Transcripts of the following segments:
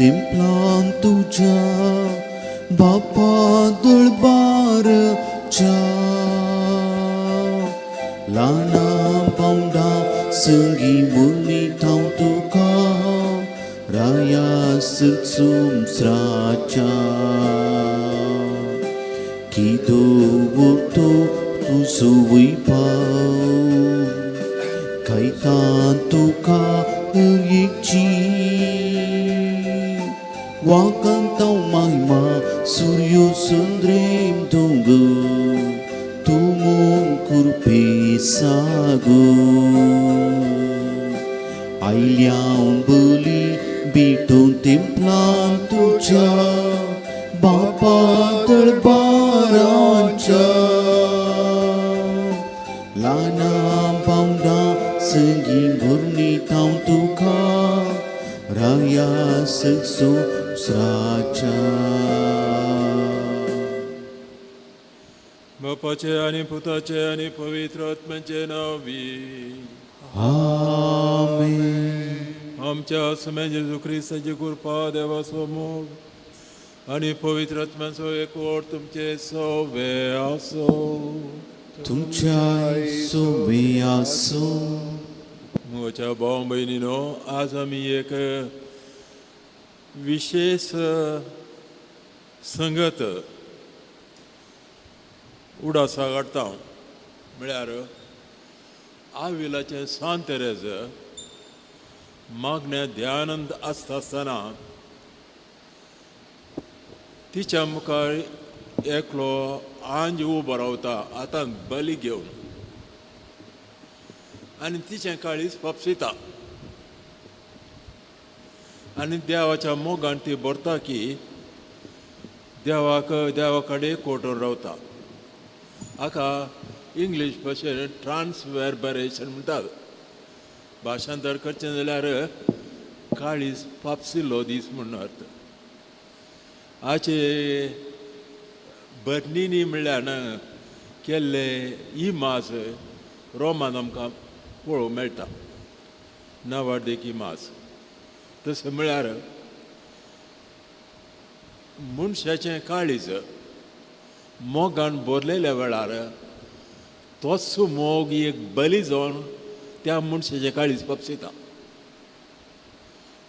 तेंपलान तुज्या बापा दळबारच्या ल्हाना पावंडा संगी मुनी थाव तुका राया संवसाराच्या किदो तो तुजो वैभव गायता तुका एकची वाकांताव महिमा सूर्यो सुंद्रीम तुंग तुमों कुरपे सागो आयल्या बली भेटून तेंपलान तुज्या बापा दळबारांच्या ल्हाना पावंडा संगी भरणी थाव तुका राया संवसाराच्या. बापाचे आनी पुताचे आनी पवित्र आत्म्याचे नांवी. आमेन. आमच्या समे जेजू क्रिस्ताची कृपा, देवाचो मोग आनी पवित्र आत्म्याचो एकवट तुमचे सवे आसो. तुमच्या सोवे आसो. म्हज्या भाव भयणीनो, आज आमी एक विशेश संगत उडासा काडटा, म्हळ्यार आविलाचें सांत तेरेज मागण्या ध्यानंद आसता आसतना तिच्या मुखार एकलो आंज उबो रावता हातान बली घेवन आनी तिचें काळीज फापसिता आनी देवाच्या मोगान ती भरता की देवाक देवा कडेन कोटून रावता. हाका इंग्लीश भाशेन ट्रान्सवेरबरेशन म्हणटात. भाशांतर करचें जाल्यार काळीज फापसिल्लो दीस म्हूण अर्थ. हाचे बर्निनी म्हणल्यार केल्ले इमाज रोमान आमकां पळोवंक मेळटा, नावाडदेक इमाज. तशें म्हळ्यार मनशाचें काळीज मोगान भरलेल्या वेळार तोच मोग एक बली जावन त्या मनशाचें काळीज पपसिता.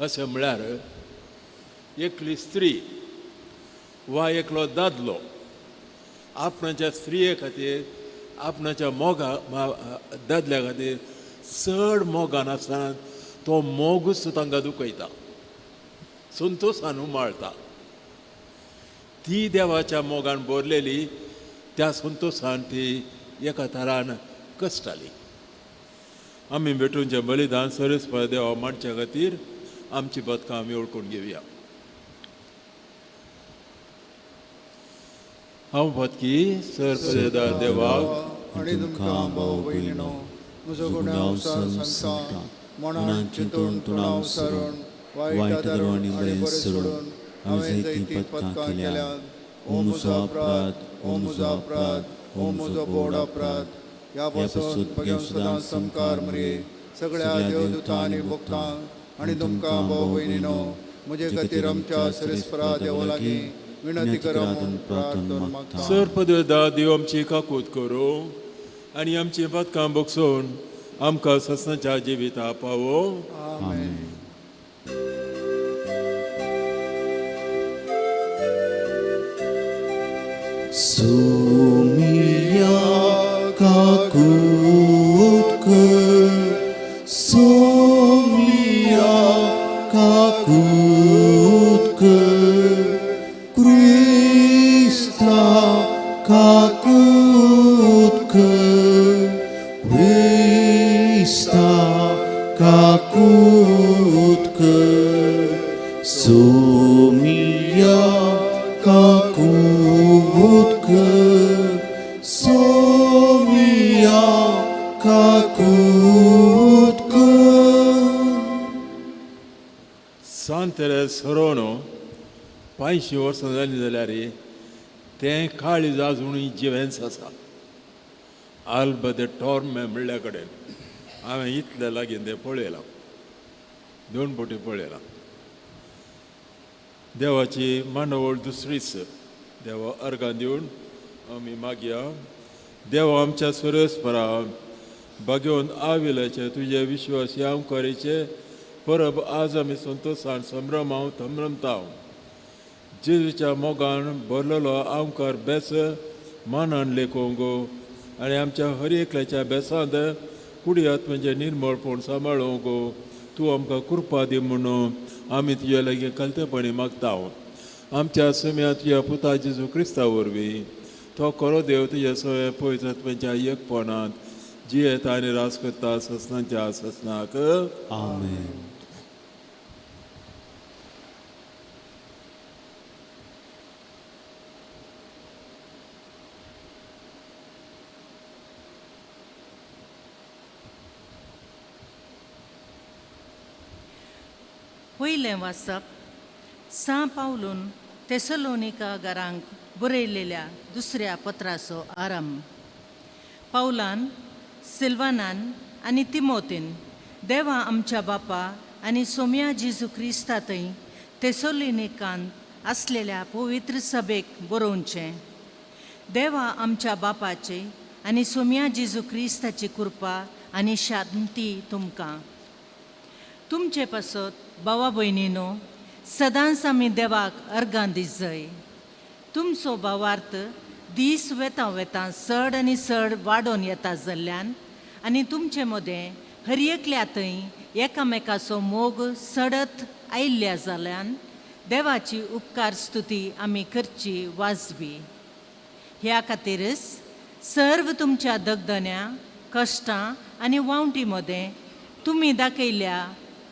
अशें म्हळ्यार एकली स्त्री वा एकलो दादलो आपणाच्या स्त्रिये खातीर, आपणाच्या मोगा दादल्या खातीर चड मोगान आसतना तो मोगूच तांकां दुखयता, संतोशान उमाळता. ती देवाच्या मोगान भरलेली त्या संतोशान ती एका थरान कश्टाली. आमी भेटूनचें बलिदान सरस्पत देवा मांडच्या खातीर आमची बदकां आमी वळखून घेवया. हांव भटकी सर पदेदार देवाक आनी तुमकां भाव भयणीनो म्हजो गुन्यांव सांगता, मनान चिंतून तुणाव सरून वायट आनी बरें सोडून हांवें जायतीं पथकां केल्यात. ओ म्हजो अपराध, ओ म्हजो अपराध, ओ म्हजो बोड अपराध. ह्या पासून भगेवन सदां समकार मरे सगळ्या देवदूतां आनी भक्तांक आनी तुमकां भाव भयणीनो म्हजे खातीर आमच्या सरेस्परा देवा लागीं विनंती करा म्हूण प्रार्थना मागता. सर पदवेदार देव आमची काकूत करूं आनी आमची पदकां बगसून आमकां ससनाच्या जिविता पावो. आमेन. सोमिया काकूत कर, सोमिया काकूत कर, क्रिस्ता काकूत कर, क्रिस्ता काकूत कर, सोमिया काकूत कर, सोमिया काकूत कर. सांत तेरेज सरोनो 85 वर्सां जालीं जाल्यार तें काळीज आजुनूय जिवेंच आसा. आल्ब दे टॉर्मे म्हणल्या कडेन हांवें इतले लागीं तें पळयलां, दोन फावटी पळयलां. देवाची मांडावळ दुसरीच. देवा अर्गां दिवन आमी मागया. देवा आमच्या सुरेस्परा भाग्योवन आविलाचे तुजे विश्वास आमकारीचे परब आज आमी संतोशान संभ्रमाव संभ्रमताव. जेजूच्या मोगान भरलेलो आमकार बेस मानान लेखूंक आनी आमच्या हर एकल्याच्या बेसांत कुडयात म्हणजे निर्मळपण सांबाळूंक तूं आमकां कृपा दी म्हणून आमी तुज्या लागीं कलतेपणी मागता. आमच्या सुम्या तुज्या पुता जेजू क्रिस्ता वरवीं तो खरो देव तुज्या सगळ्या पवित्र आत्म्याच्या एकपणांत जियेता आनी राज करता ससनाच्या ससनाक. आमेन. पयलें वाचप सां पावलून तेसलोनिका घरांक बरयलेल्या दुसऱ्या पत्राचो आरंभ. पावलान सिल्वानान आनी तिमोतीन देवा आमच्या बापा आनी सोम्या जेजू क्रिस्ता थंय तेसोलिनिकांत आसलेल्या पवित्र सभेक बरोवचें. देवा आमच्या बापाचे आनी सोम्या जेजू क्रिस्ताची कृपा आनी शांती तुमकां. तुमचे पासत भावा भयणीनो सदांच आमी देवाक अर्गां दिजय. तुमचो भावार्थ दीस वेता वेता चड आनी चड वाडोवन येता जाल्ल्यान आनी तुमचे मदें हर एकल्या थंय एकामेकाचो मोग चडत आयिल्ल्या जाल्ल्यान देवाची उपकार स्तुती आमी करची वाजवी. ह्या खातीरच सर्व तुमच्या दगदन्या कश्टां आनी वावटी मदें तुमी दाखयल्या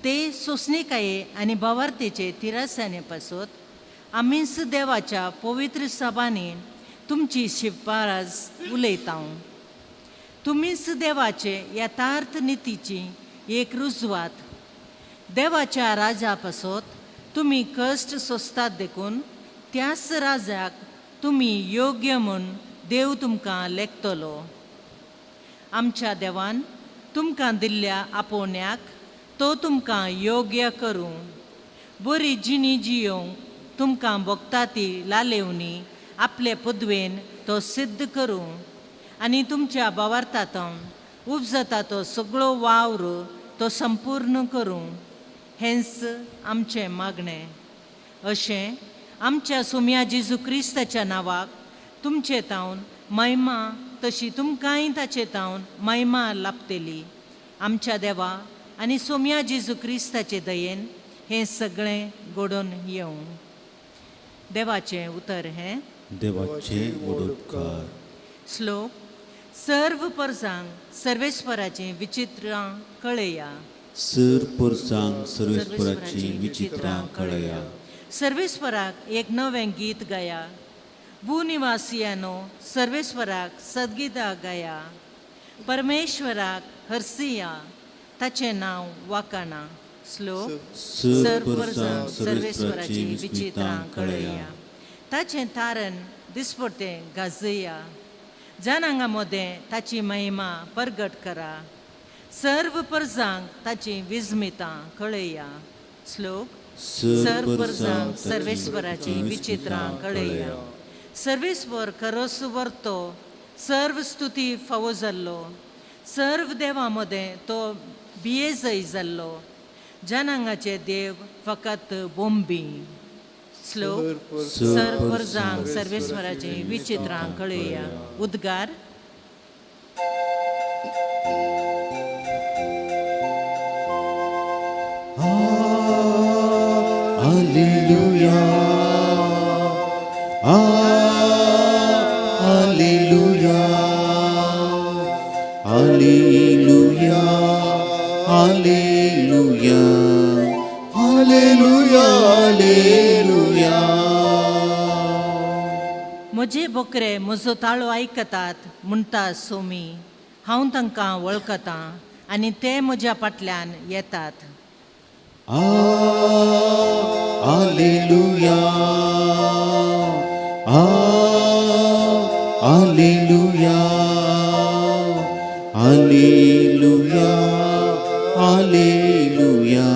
ते सोंसणीकाये आनी भावार्थेचे तिरासाने पासत आमीच देवाच्या पवित्र सभांनी तुमची शिफारस उलयता. तुमीच देवाचे यथार्थ नितीची एक रुजवात. देवाच्या राजा पासत तुमी कश्ट सोंसतात देखून त्याच राजाक तुमी योग्य म्हूण देव तुमकां लेखतलो. आमच्या देवान तुमकां दिल्ल्या आपोवण्याक तो तुमकां योग्य करूं. बरी जिणी जियोवंक तुमकां भोगता ती लालेवणी आपले पदवेन तो सिद्ध करूं आनी तुमच्या भावार्थांत उपजता तो सगळो वावर तो संपूर्ण करूं. हेंच आमचें मागणें. अशें आमच्या सोम्या जेजू क्रिस्ताच्या नांवाक तुमचे तावन महिमा तशी तुमकांय ताचे तावन महिमा लाभतली. आमच्या देवा आनी सोम्या जेजू क्रिस्ताचे दयेन हें सगळें घडोवन येवं. देवाचें उतर हें. देवाचे व्हड उपकार. श्लोक. सर्व परसांक सर्वेस्वराचीं विचित्रां कळया. सर परसांक सर्वेस्पराची विचित्रां कळया. सर्वेस्वराक एक नवें गीत गाया. भूनिवासियानो सर्वेस्वराक सद्गीतां गाया. परमेश्वराक हरसिया ताचें नांव वाकाना. श्लोक. सर परसांक सर्वेस्पराची विचित्रां कळया. ताचें तारण दिसपडतें गाजया. जनांगा मदें ताची महिमा परगट करा. सर्व परजांक ताची विस्मितां कळया. श्लोक. सर सर्व परसांक परजांक सर्वेस्वराची विचित्रां कळया. सर्वेस्वर खरोस वर्तो सर्व स्तुती फावो जाल्लो. सर्व देवां मदें तो भियेजय जाल्लो. जनांगाचे देव फकत बोंबी. श्लोक. सर सर्व परजांक सर्वेस्वराची विचित्रां कळया. उद्गार. Alleluia. Alleluia. Alleluia. Alleluia. Alleluia. Alleluia. म्हजे बोकरे म्हजो ताळो आयकतात म्हणटा सोमी. हांव तांकां वळखतां आनी ते म्हज्या फाटल्यान येतात. Alleluia. Alleluia. Alleluia. Alleluia.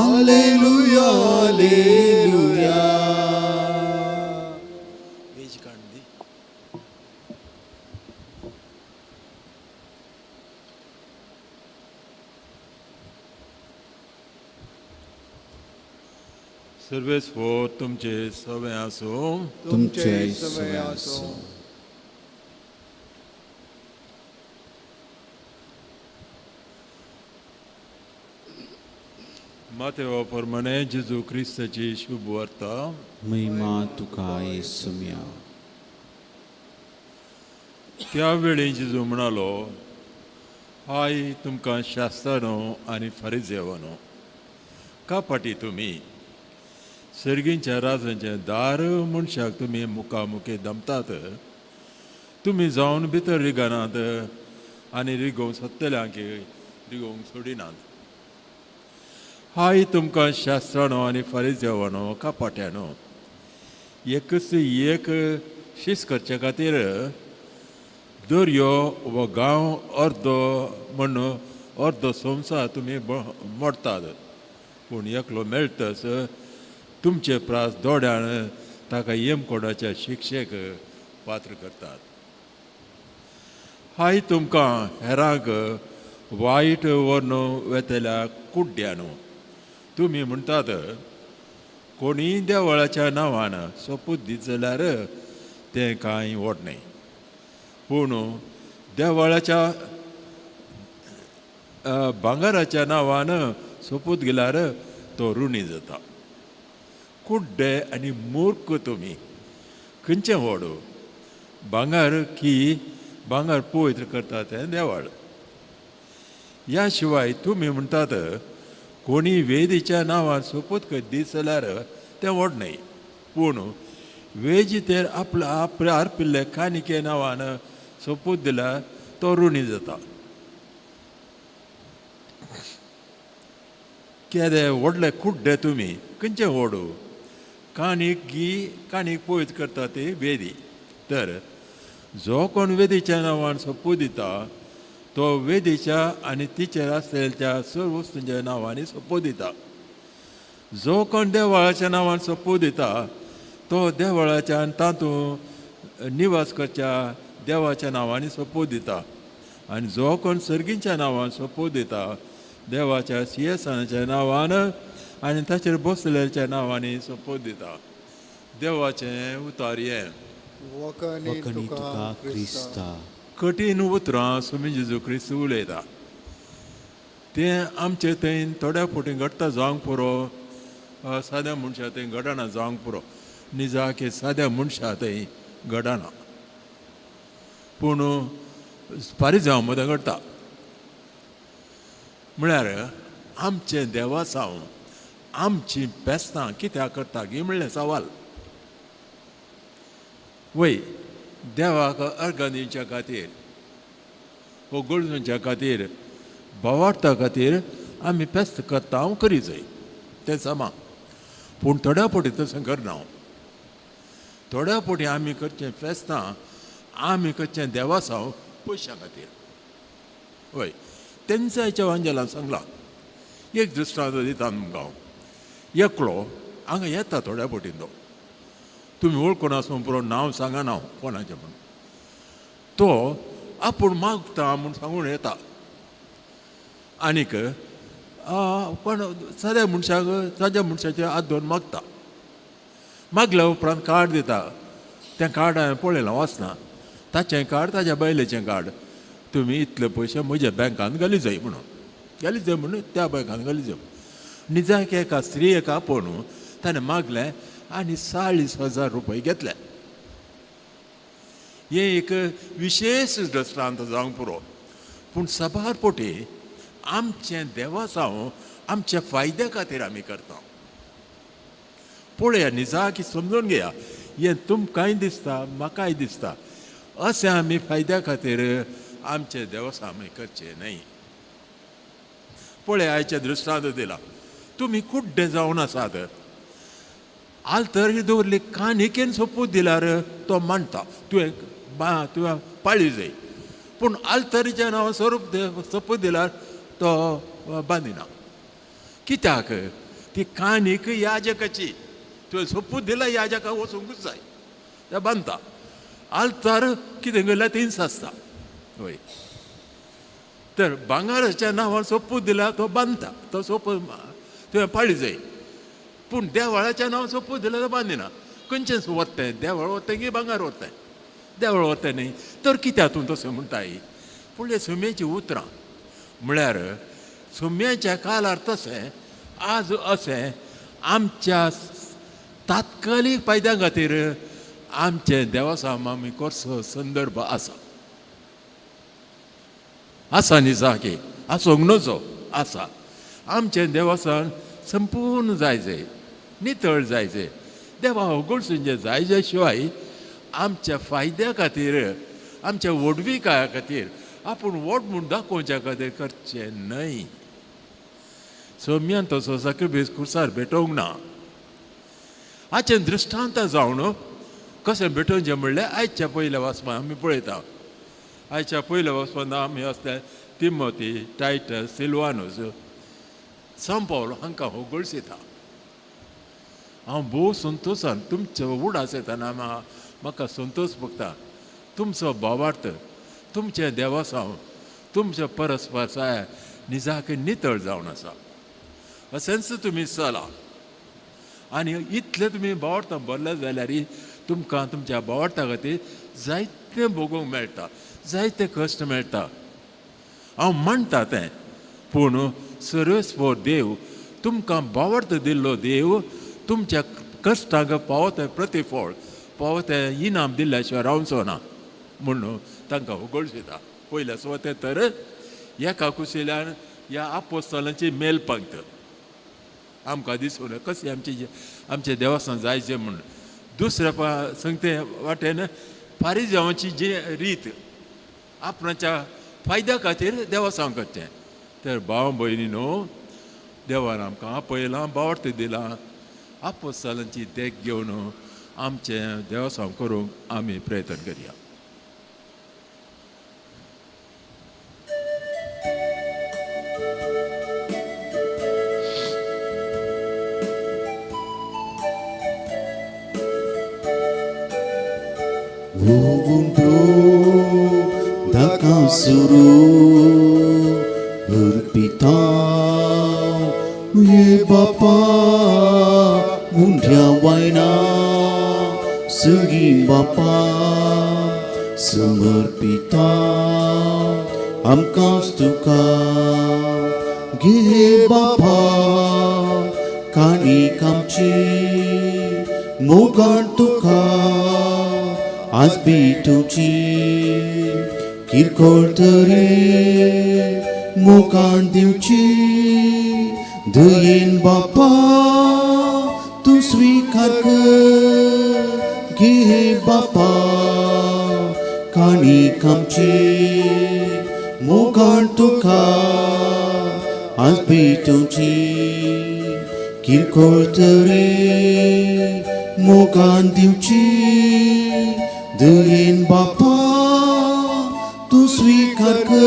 Alleluia. Alleluia. सर्वेस्पोर तुमचे सवे आसूं. तुमचे समय आसूं. मातेवा प्रमाणे जेजू क्रिस्ताची शुभ वार्ता. महिमा तुका येसुम्या. त्यावेळी जेजू म्हणालो, हाय तुमकां शास्त्रानो आनी फारिजेवानो, कापाटी तुमी सर्गींच्या राजांचें दार मनशाक तुमी मुखामुखी दमतात. तुमी जावन भितर रिगनात आनी रिगोवंक सोदतल्यांक रिगोवंक सोडिनात. हाय तुमकां शास्त्रानो आनी फारिजेवानो, कापाट्यानो, एकच एक शीस करचे खातीर दर्यो वा गांव अर्दो म्हण अर्दो संवसार तुमी मोडटात, पूण एकलो मेळटच तुमचे प्रास दोड्यान ताका येमकोडाच्या शिक्षेक पात्र करतात. हाय तुमकां हेरांक वायट व्हरून वेतल्या कुड्ड्यानू, तुमी म्हणटात कोणीय देवळाच्या नांवान सोपूत दीत जाल्यार तें कांय व्हड न्हय, पूण देवळाच्या भांगराच्या नांवान सोपूत गेल्यार तो ऋणी जाता. कुड्डे आनी मूर्ख तुमी, खंयचें व्हड भांगर की भांगर पवित्र करता तें देवळ? ह्या शिवाय तुमी म्हणटात कोणी वेदीच्या नांवान सोपूत दीत जाल्यार तें व्हड न्हय, पूण वेजीचेर आपल्या आपल्या अर्पिल्ले कानिके नांवान सोपूत दिल्यार तो ऋणी जाता. केदे व्हडले कुड्डे तुमी, खंयचें व्हड काणीक गी काणीक पवित्र करता ती वेदी? तर जो कोण वेदीच्या नांवान सोपूत दिता तो वेदीच्या आनी तिचेर आसलेल्या सर्व वस्तूंच्या नांवांनी सोपूत दिता. जो कोण देवळाच्या नांवान सोपूत दिता तो देवळाच्या आनी तातूंत निवास करच्या देवाच्या नांवांनी सोपूत दिता. आनी जो कोण सर्गींच्या नांवान सोपूत दिता देवाच्या सिंहासनाच्या नांवान आनी ताचेर बसलेल्या नांवांनी सोपूत दिता. देवाचें उतार हें. वखणी वखणी तुका तुका क्रिस्ता. क्रिस्ता. कठीण उतरां स्वामी जेजू क्रिस्त उलयता तें आमचे थंय थोड्या फावटी घडटा जावंक पुरो, साद्या मनशा थंय घडना जावंक पुरो, निजाके साद्या मनशा थंय घडना, पूण फारीजांव मदें घडटा. म्हळ्यार आमचें देवासांव आमचीं पेस्तां कित्याक करता गी म्हणलें सवाल. वय देवाक अर्गां दिवच्या खातीर वो गरजूंच्या खातीर भावार्था खातीर आमी फेस्त करता हांव करी जाय तें समा, पूण थोड्या फावटी तशें करना हांव. थोड्या फावटी आमी करचें फेस्तां आमी करचें देवासांव पयशां खातीर. वय तेंच्या हेच्या वांजेलान सांगलां एक दृश्टांत दिता तुमकां हांव. एकलो हांगा येता थोड्या फावटीन तो तुमी वळखून आसूं पुरो, नांव सांगना हांव कोणाचें म्हूण, तो आपूण मागता म्हूण सांगून येता आनीक कोण साद्या मनशाक साद्या मनशाचे हात धरून मागता. मागल्या उपरांत कार्ड दिता, तें कार्ड हांवें पळयलां वाचना, ताचें कार्ड ताज्या बायलेचें कार्ड, तुमी इतले पयशे म्हज्या बँकान घाली जाय म्हणून, घाली जाय म्हणून त्या बँकान घाली जाय. निजाक एका स्त्रियेक आपोवन ताणें मागलें आनी 40,000 रुपये घेतले. हें एक विशेश दृश्टांत जावंक पुरो, पूण साबार फावटी आमचें देवासांव आमच्या फायद्या खातीर आमी करता. पळया निजाकी समजून घेया, हें तुमकांय दिसता म्हाकाय दिसता, अशें आमी फायद्या खातीर आमचें देवसांव आमी करचें न्हय. पळया आयचें दृश्टांत दिलां, तुमी कुड्डे जावन आसात, आल्तर दवरली कानिकेन सोपूत दिल्यार तो मांडटा तुवें तुवें पाळी जाय, पूण आल्तरीच्या नांवान स्वरूप सोपूत दिल्यार तो बांदिना. कित्याक? ती कानीक याजकाची, तुवें सोपूत दिला याजका वचूंकूच जाय, ते बांदता. आल्तार कितें केल्यार तींच आसता. वय तर भांगराच्या नांवान सोपूत दिल्यार तो बांदता, तो सोपूत तुवें पाळी जाय. पूण देवळाच्या नांवाचो पुदल बांदिना. खंयचेंच वता देवळ वता की भांगर वता, देवळ वता न्ही तर कित्याक तूं तशें म्हणटाय. पूण हे सुम्याचीं उतरां म्हळ्यार सुम्याच्या कालार तशें आज अशें आमच्या तात्कालीक फायद्या खातीर आमचें देवस्वाम आमी करचो संदर्भ आसा. आसा न्ही सारकी आसूंक नजो आसा. आमचें देवस्थान संपूर्ण जाय जाय, नितळ जाय जाय, देवा होगोळसून जाय जाय शिवाय आमच्या फायद्या खातीर आमच्या व्हडविकाया खातीर आपूण व्हड म्हूण दाखोवच्या खातीर करचें न्हय. सोम्यान तसो साक्रिफीस कुर्सार भेटोवंक ना. हाचें दृश्टांत जावन कशें भेटोवचें म्हणल्यार आयच्या पयल्या वाचपान आमी पळयता. आयच्या पयल्या वाचपान आमी आसले तिमोती, टायटस, सिल्वानूस, संपावलो हांकां होगोळसिता. हांव भोव संतोशान तुमचो उडास येतना म्हाका संतोश भोगता. तुमचो भावार्थ, तुमचें देवासांव, तुमचें परस्पर साय निजाक नितळ जावन आसा. अशेंच तुमी चला आनी इतलें तुमी भावार्थान भरले जाल्यार तुमकां तुमच्या भावार्था खातीर जायतें भोगूंक मेळटा, जायते कश्ट मेळटा. हांव मानता तें, पूण सर्वेस्पोर देव तुमकां भावार्थ दिल्लो देव तुमच्या कश्टांक पावो तें प्रतिफळ, पावो तें इनाम दिल्ल्या शिवाय रावचो ना म्हूण तांकां उगडशिता. पयल्या सुवाते तर एका कुशिल्यान ह्या आपोस्तलांची मेल पंक्त आमकां दिसून कशें आमची आमचें देवस्थान जायचें म्हूण. दुसऱ्या संगते वाटेन फारीजांवाची जी रीत आपणाच्या फायद्या खातीर देवस्थान करचें. तर भाव भयणी न्हू देवान आमकां आपयलां, भावार्थ दिलां, आपोस्तलांची देख घेवन आमचें देवस्थान करूंक आमी प्रयत्न करया. Suru अर्पिता ये बापा उंड्या वायना सगी बापा समर्पिता आमकांच तुका घे बापा काणीक आमची मोगान तुका आज भेटोवची किरकोळ तरी मोगान दिवची दयेन बापा तूं स्विकार कर घे बापा काणीक आमची मोगान तुका आज भेटोवची किरकोळ तरी मोगान दिवची दयेन बापा तूं स्विकार कर.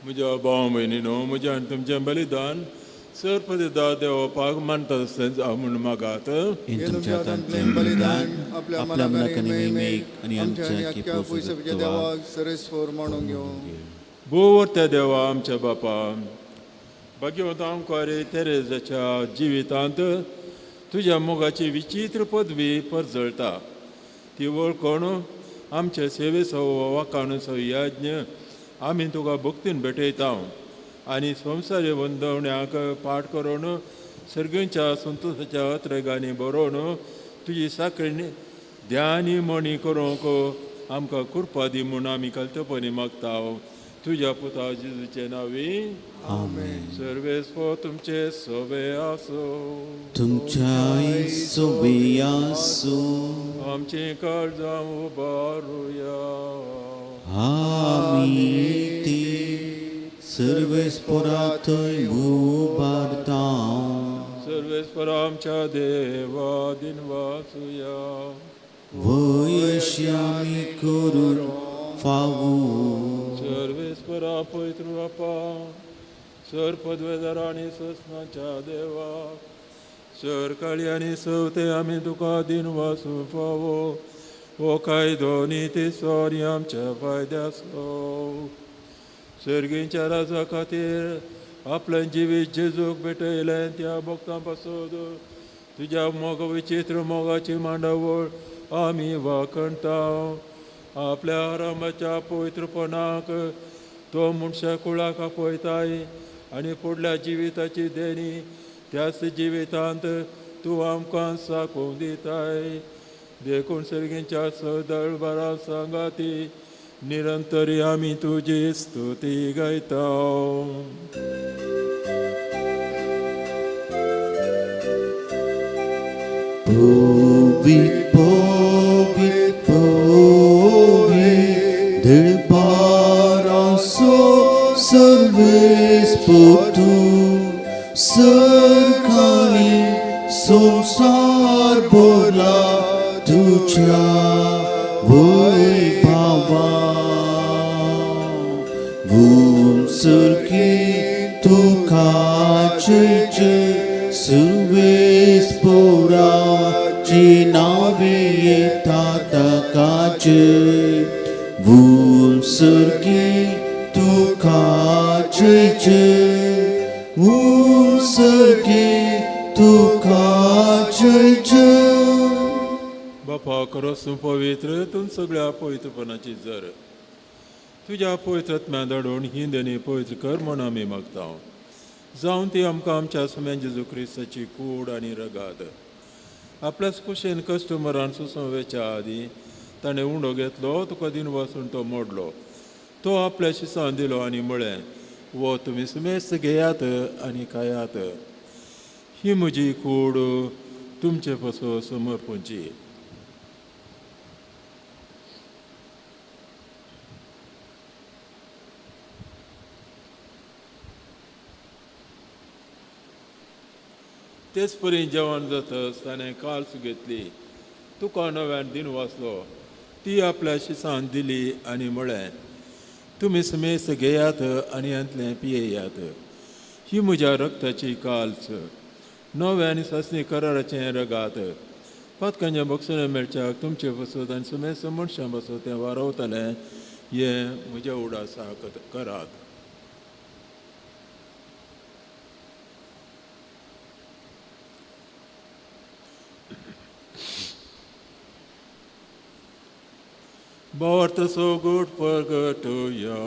म्हज्या भाव भयणीनो म्हज्या आनी तुमचें बलिदान सरपतिदा देवपाक मानता तशें जावं म्हूण मागात. हें तुमच्या हातांतलें बलिदान आपल्या मनाक आनी महिमेक आनी आमच्या अख्ख्या पयसुच्या देवाक सरेस्फोर मानून घेवं. भोव देवा आमच्या बापा भाग्यवंत आमकां रे तेरेजाच्या जिवितांत तुज्या मोगाची विचित्र पदवी परजळटा ती वळखून आमचे सेवेचो वाखाणचो यज्ञ आमी तुका भक्तीन भेटयता आनी संवसारी वंदवण्याक पाठ करून सर्गींच्या संतोशाच्या अत्रेगांनी बरोवन तुजी साकरी ध्यानी मणी करूंक आमकां कृपा दी म्हूण आमी कल्तपणी मागता. तुज्या पुता जेजूचे नांवी आमेन. सर्वेस्पो तुमचे सोबे आसो. तुमच्याय सोबे आसूं. आमचीं काळजां उबारुया. आमी ती सर्वेस्पोरा थंय उबारता. सर्वेस्पर आमच्या देवा दिनवासुया. वय अशी आमी करून फावो. सर्वेस्परा पवित्र बापा, सर पदवेदार आनी ससनाच्या देवा, सरकाळी आनी सवते आमी तुका दिन वासूं फावो. हो कायदो निती आनी आमच्या फायद्याचो. सर्गींच्या राजा खातीर आपलें जिवीत जेजूक भेटयलें त्या भक्तां पासत तुज्या मोग विचित्र मोगाची मांडावळ आमी वाखणटा. आपल्या आरामाच्या पवित्रपणाक तो मनशा कुळाक आपयताय आनी फुडल्या जिविताची देणी त्याच जिवितांत तूं आमकां साकोवन दिताय. देखून सर्गींच्या सदळबारा सांगाती निरंतरी आमी तुजी स्तुती गायता. पवित पवित पवित दरबारासो सर्वेस्पर तूं, सरकारी संसार भरला तुज्या वैभवा. सरकी तुका जय जय, सर्वेस्पराची नावे येता ताका जय. सरकी तुका जय जय, सरकी तुका जय जय. बापा खरोच तूं पवित्र, तूं सगळ्या पवित्रपणाची जर. तुज्या पवित्र आत्म्या धाडून ही देणी पवित्र कर म्हूण आमी मागता. जावन ती आमकां आमच्या सुम्यान जेजू क्रिस्ताची कूड आनी रगाद. आपल्याच कुशेन कस्टमरान सुसों वेच्या आदीं ताणें उंडो घेतलो, तुका दिन वासून तो मोडलो, तो आपल्या शिसान दिलो आनी म्हळें, वो तुमी सुमेस्त घेयात आनी खायात. ही म्हजी कूड तुमचे पासून समर्पणची. तेच परी जेवण जातच ताणें काल्स घेतली, तुका नव्यान दिन वाचलो, ती आपल्या शिसान दिली आनी म्हळें, तुमी समेस्त घेयात आनी हांतलें पियेयात. ही म्हज्या रक्ताची काल्स, नव्या आनी सासणी कराराचें रगात. पातकांच्या बक्षणें मेळच्याक तुमचे पासत आनी समेस्त मनशां पासत तें वारवतलें. हें म्हज्या उडासाक करात. भावार्थ सोगूट परगटुया.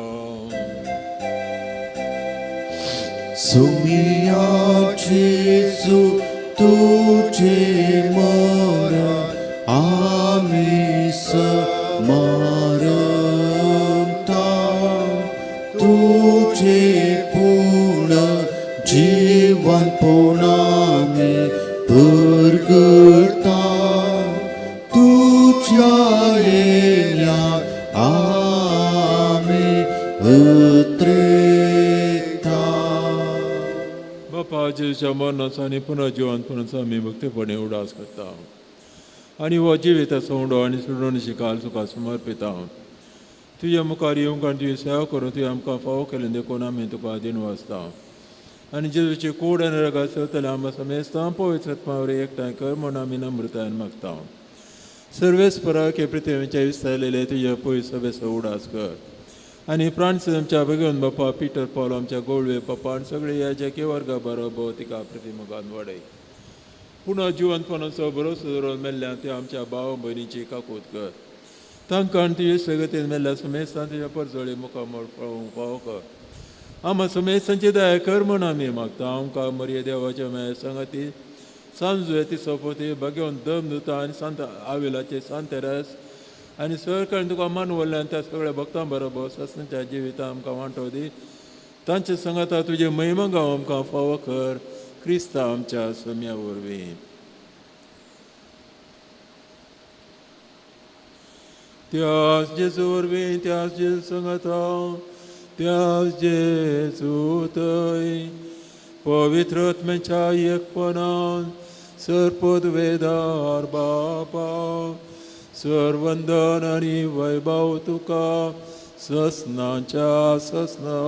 सुमिया जेजू तुझे मरण आमी स्मरता, तुझे पूर्ण जीवनपण आमी परगटता. तुज्या येण्या आमी उतरेता. बापा जेजूच्या मरणाचो आनी पुनर्जिवनपणाचो आमी भक्तीपणे उडास करता आनी हो जिविताचो उंडो आनी सोडवणीची काल तुका समर्पिता. तुज्या मुखार येवंक आनी तुजी सेवा करून तुवें आमकां फावो केलें देखून आमी तुका दिन वाचता. आनी जेजूची कूड आनी रगात चलतले आमकां समेस्तां पवित्र आत्मा वरवीं एकठांय कर म्हूण आमी नम्रतायेन मागता. सर्वेस्परा के पृथ्वीच्या विस्तारलेले तुज्या पयस सभेचो उडास कर आनी प्राण आमच्या भगवंत बापा पिटर पावल आमच्या गोळवे बापा आनी सगळे ह्या जेके वर्गा बरोबर तिका प्रतिमुखान वाडय. पुनः जिवंतपणाचो भरोसो दवरून मेल्ल्या त्या आमच्या भाव भयणीची काकूत कर. तांकां आनी तुजे सगतीन मेल्ल्या समेस्तान तुज्या परजळी मुखामळ पळोवंक फावो कर. आमा समेस्तांची दया कर म्हूण आमी मागता. आमकां मरिये देवाच्या मेळ सांगाती सांजू ती सोपोती भगवंत दम दुता आनी सांत आविलाचे सांत रस आनी सरकारान तुका मानवल्ल्यान त्या सगळ्या भक्तां बरोबर ससनाच्या जिवितां आमकां वांटो दी. तांचे सांगाता तुजे महिमा गांव आमकां फावो कर. क्रिस्ता आमच्या सम्या वरवीं. त्याच जेजू वरवीं, त्याच जेजू सांगाता, त्याच जेजू थंय पवित्र आत्म्याच्या एकपणान सरपद वेदार बापा सर्वंदन आनी वैभव तुका ससनाच्या ससना.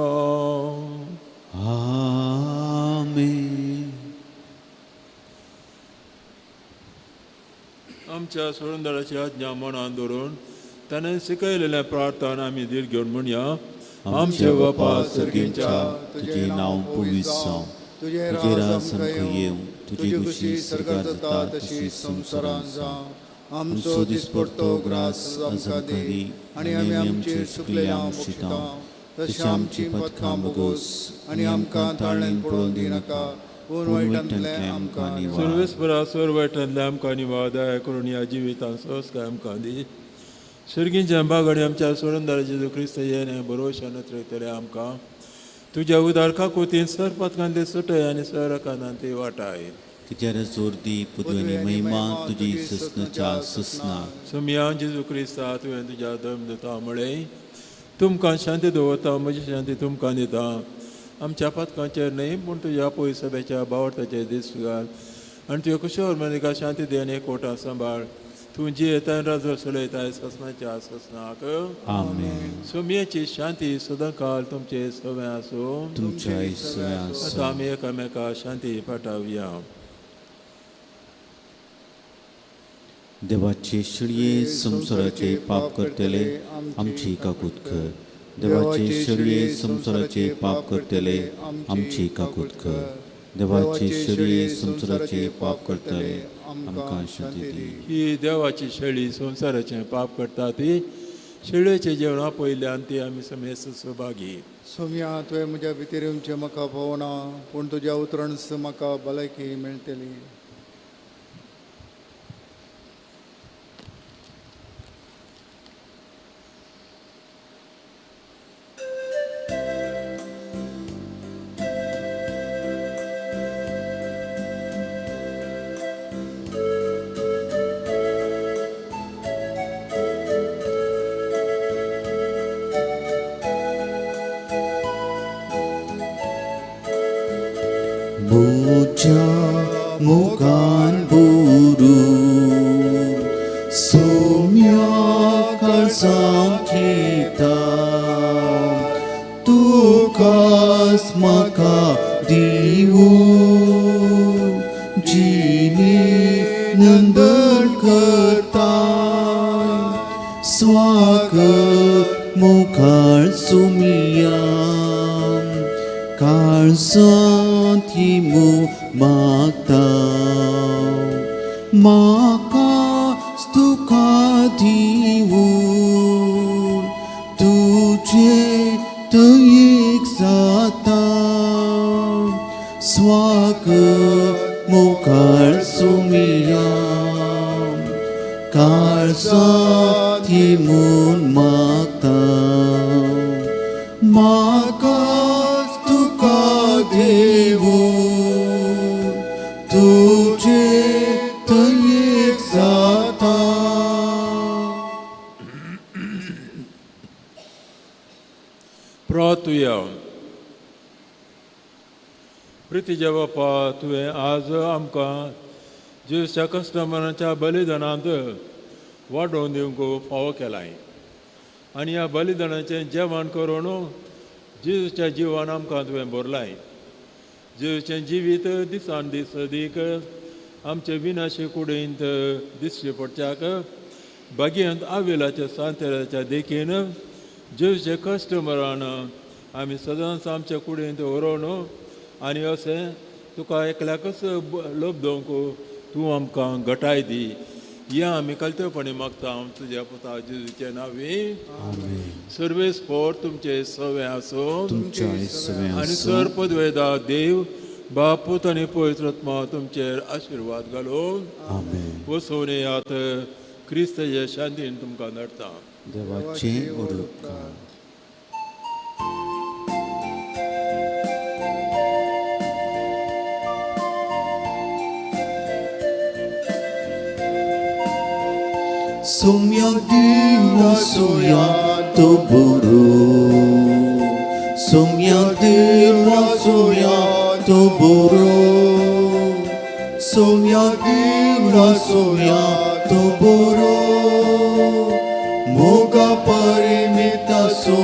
आमेन. आमच्या सोडूनदाराची आज्ञा मनान धरून ताणें शिकयलेल्या प्रार्थना आमी धीर घेवन म्हणया. आमच्या बापा सर्गींच्या, तुजें नांव पवित्र जावं, तुजें राज आमकां येवं, तुजी खुशी सर्गार जाता तशी संवसारांत जावं. आमचो दिसपडतो ग्रास आज आमकां दी, आनी आमी आमचे चुकलेल्या मुक्षिता तशें आमची पथकां भोगोस, आनी आमकां ताळ्यान पळोवन दिनाका, पूण वायटांतलें आमकां निवार. सर्वेस्परा सर्वटांतल्या आमकां निवार दया करून ह्या जिवितांत सहज आमकां दी. सर्गींच्या बागडी आमच्या सोडूनदाराचे जेजू क्रिस्त येणे बरोवशान त्रयतले आमकां तुज्या उदार काकुतीन सर पथकांत सुटय आनी सर कानांत वाटाय. कित्यार जोर दी पदवी आनी महिमा तुजी ससनाच्या ससना. सोमया जेजू क्रिस्ता, तुवें तुज्या धर्म दिता म्हळें, तुमकां शांती दवरता, म्हजी शांती तुमकां दिता. आमच्या पथकांचेर न्हय पूण तुज्या पयस सभेच्या बावडताचेर दीस घाल आनी तुज्या कुशोर मनिका शांती दी आनी एकवटा सांबाळ. तूं जियेता राजो चलयताय ससनाच्या ससनाक. आमेन. सोमयेची शांती सदांकाल तुमचे सगळें आसूं. तुमच्या सगळ्या आसूं. आतां आमी एकामेका शांती पाठावया. देवाचे शेळये संवसाराचे पाप करतले आमची काकूत कर. देवाचे शेळये संवसाराचे पाप करतले आमची काकूत कर. देवाचे शेळये संवसाराचे पाप करतले आमकां शांती दी. ही देवाची शेळी संवसाराचें पाप करता ती शेळयेचें जेवण आपयल्यान ती आमी समेस्त सहभागी. सोम्या, तुवें म्हज्या भितर येवचें म्हाका पावना, पूण तुज्या उतरांस म्हाका भलायकी मेळटली. म्हज्या मोगान बुरू सोम्या काळजांत घेता, तुकाच म्हाका दिवू जिणे नंदन करता. स्वागत मुखार सोमिया, काळजांत मो मागता, म्हाका तुका दिवू तुजे तयेक जाता. स्वागत मुखार सोमिया, काळजांत म्हूण मागता, म्हाका तुका देवू तुजे तयेक जाता. प्रार्थुया. प्रितीच्या बापा, तुवें आज आमकां जेजूच्या कस्टमरांच्या बलिदानांत वाडोवन दिवंक फावो केलाय आनी ह्या बलिदानाचें जेवण करून जेजूच्या जिवान आमकां तुवें भरलाय. जेजूचें जिवीत दिसान दीस अदीक आमचे विनाशी कुडींत दिसचें पडच्याक बागेंत आवेलाच्या सांतेराच्या देखीन जेजूचे कस्टमरान आमी सदांच आमच्या कुडींत व्हरोन आनी अशें तुका एकल्याकच लोब दवंक तूं आमकां गटाय दी. या आमी कलतेपणी मागता तुज्या पुता जेजूचे नांवी. सर्वेस्पोर तुमचे सवे आसूं. तुमच्या सगळ्या आनी आसूं. सर पदवेदा देव बाप पूत आनी पवित्र आत्मा तुमचेर आशिर्वाद घालून आमेन. वसोवन येयात. क्रिस्तचे शांतीन तुमकां धाडटा. देवाचें उपकार. सोम्या देवा सोया तो बुरू, सोम्या देवा सोया तो बुरू, सोम्या देवा सोया तो बुरू. मोगा परिमिता सो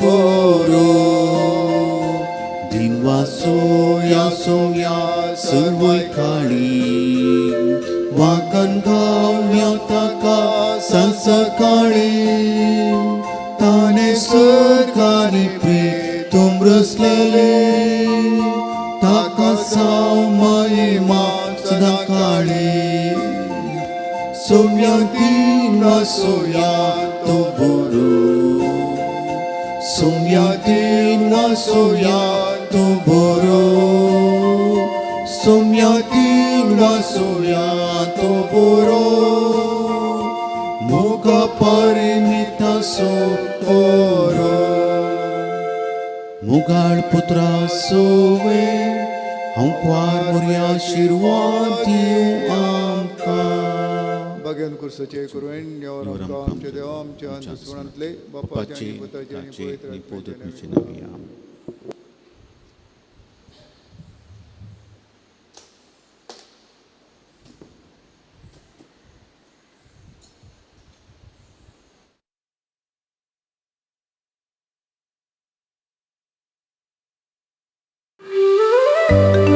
पोरो दिनवासो या सोया सर्वय काळी वाकन गावया ताका संसकाळी ताने सरकारी प्रीतुम रसलेले ताका साव महिमा सदा काळी सोम्या दिन वासोया तो बोरो सोम्या दिन वासोया तो बोरो सोम्या दिन वासोया तो बोरो मोगा परिमिता सो बोरो मुगाळ पुत्रा सोवे हांव क्वार मोरया आशिर्वाद दिवं आमकां. भाग्यान कुर्साचे करून देवान आमकां आमच्या देवा आमच्या दुस्मनांतले बापाचे बापाचे आनी पुताचे आनी ताचे पवित्र आनी आत्म्याचे पवित्र नांवान. नांवान. आमेन. Thank